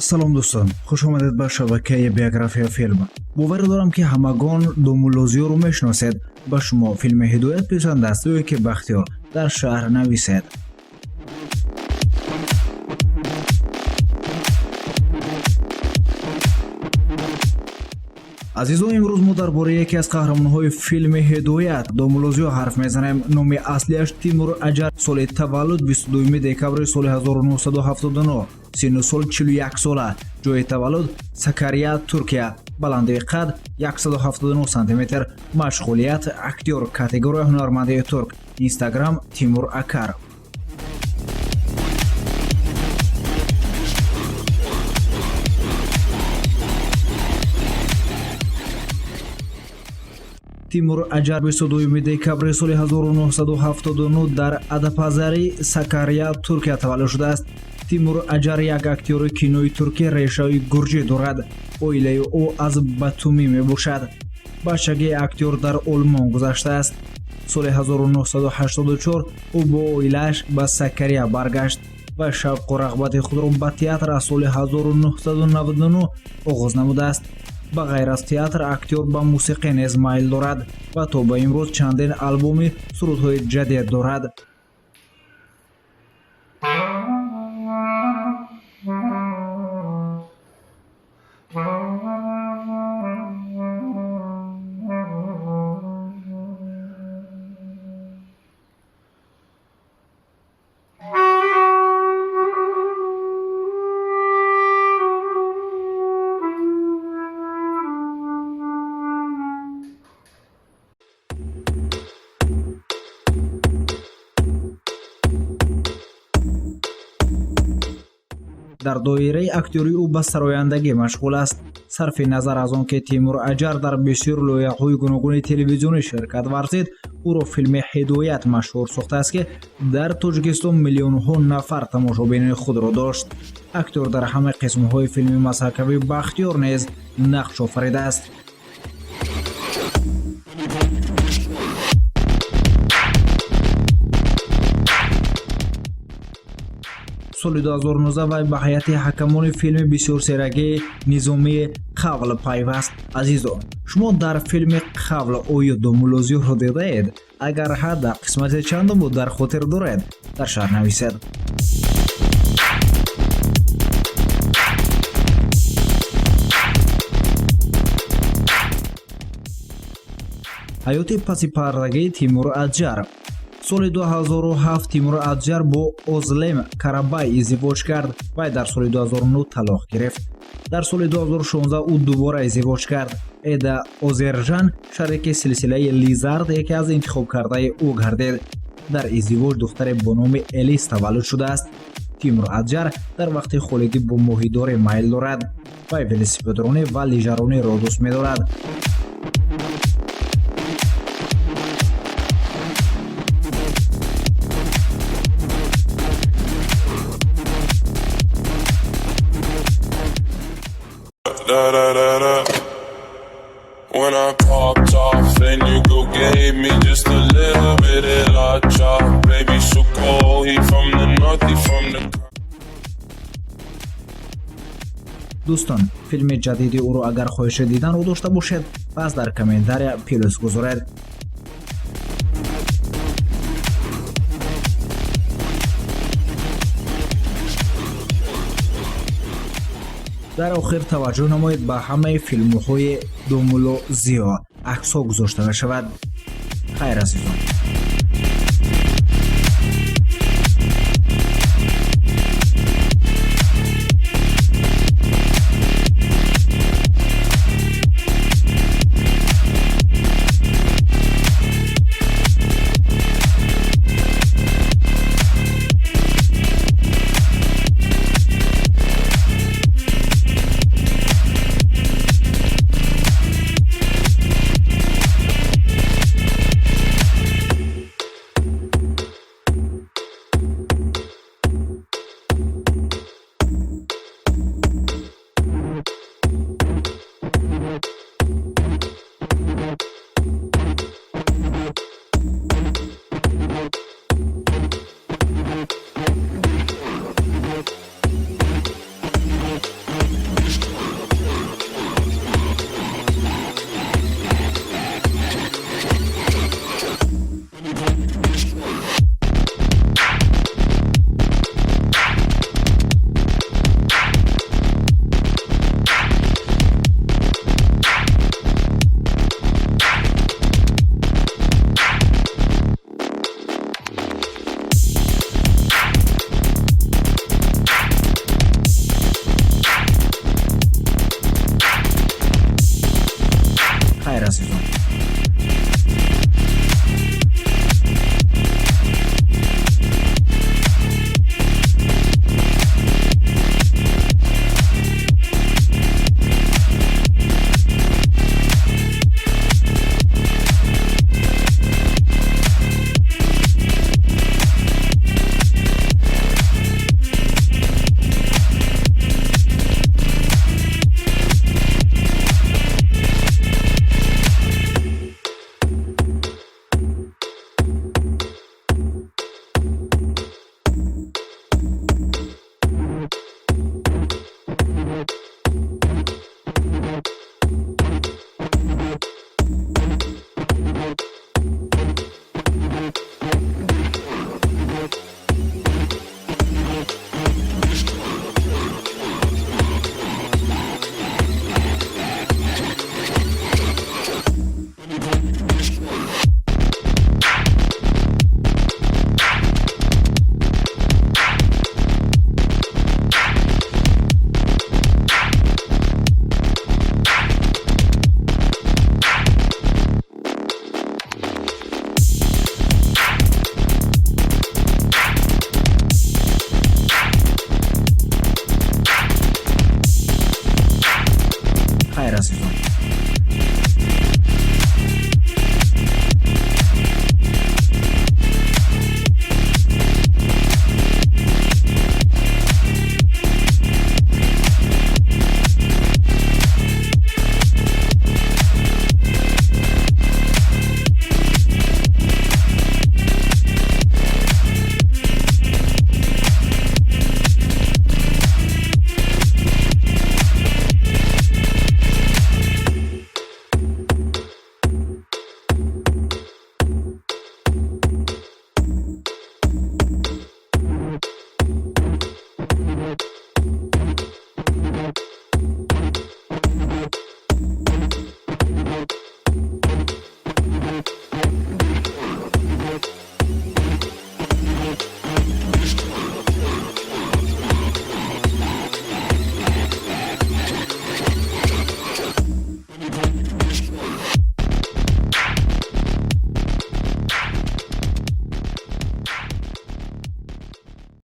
Салом, дӯстон, хуш омадед ба шабакаи Биография Филм. Боварӣ дорам, ки ҳамагон Домулло Зиёро мешиносед. Ба шумо филми «Ҳидоят» писанд аст ё ки «Бахтиёр»? Дар шарҳ нависед. Азизон, имрӯз мо дар бораи яке аз қаҳрамонҳои филми «Ҳидоят», Домулло Зиё, ҳарф мезанем. Номи аслиаш Тимур Аҷар, соли таваллуд 22 декабри соли 1979, сину сол 41 сола, ҷои таваллуд Сакария, Туркия, баландии қад 179 сантиметр, машғулият актёр, категория ҳунарманди турк, Инстаграм Тимур Акар. Тимур Аҷар 22 декабри соли 1979 дар Адапазари, Сакария, Туркия таваллуд шудааст. Тимур Аҷар як актёри кинои туркӣ, решаи гурҷӣ дорад. Оилаи ӯ аз Батумӣ мебошад. Бачагии актёр дар Олмон гузаштааст. Соли 1984 ӯ бо оилааш ба Сакария баргашт ва шавқу рағбати худро ба театр аз соли 1999 оғоз намудааст. Ба ғайр аз театр, актёр ба мусиқӣ низ майл дорад ва то ба имрӯз чандин албоми сурудҳои ҷадид дорад. Дар доираи актёрӣ ӯ ба сарояндагӣ машғул аст. Сарфи назар аз он ки Тимур Аҷар дар бисёр лоиҳаҳои гуногуни телевизионӣ ширкат варзид, ӯро филми «Ҳидоят» машҳур сохтааст, ки дар Тоҷикистон миллионҳо нафар тамошобинони худро дошт. Актёр дар ҳама қисмҳои филми масхаракавии «Бахтиёр» низ нақш офаридааст. Соли 2019 вай ба ҳайати ҳакамони филми бисёрсерагии низомии «Қавл» пайваст. Азизон, шумо дар филми «Қавл» оё Домулло Зиёро дидаед? Агар ҳа, дар қисмати чандум буд, дар хотир доред? Дар шарҳ нависед. Ҳаёти пасипардагии Тимур Аҷар. Соли 2007 Тимур Аҷар бо Озлем Карабай издивоҷ кард. Вай дар соли 2009 талоқ гирифт. Дар соли 2016 ӯ дубора издивоҷ кард. Эда Озержан, шарики силсилаи Лизард, яке аз интихобкардаи ӯ гардид. Дар издивоҷ духтаре бо номи Элис таваллуд шудааст. Тимур Аҷар дар вақти холигӣ бо моҳидорӣ майл дорад. Вай велосипедронӣ ва лижарониро дӯст медорад. Da da da da. When I popped off, then you go gave me just a little bit of la chop. Baby, so cold. He from the north, he from the. Дӯстон, филми ҷадиди ӯро агар хоҳиши диданро дошта бошед, пас дар комментария плюс гузоред. Дар охир таваҷҷӯҳ намоед ба ҳамаи филмҳои Домулло Зиё, аксҳо гузошта мешавад. Хайр, азизон. Хайр, азизон.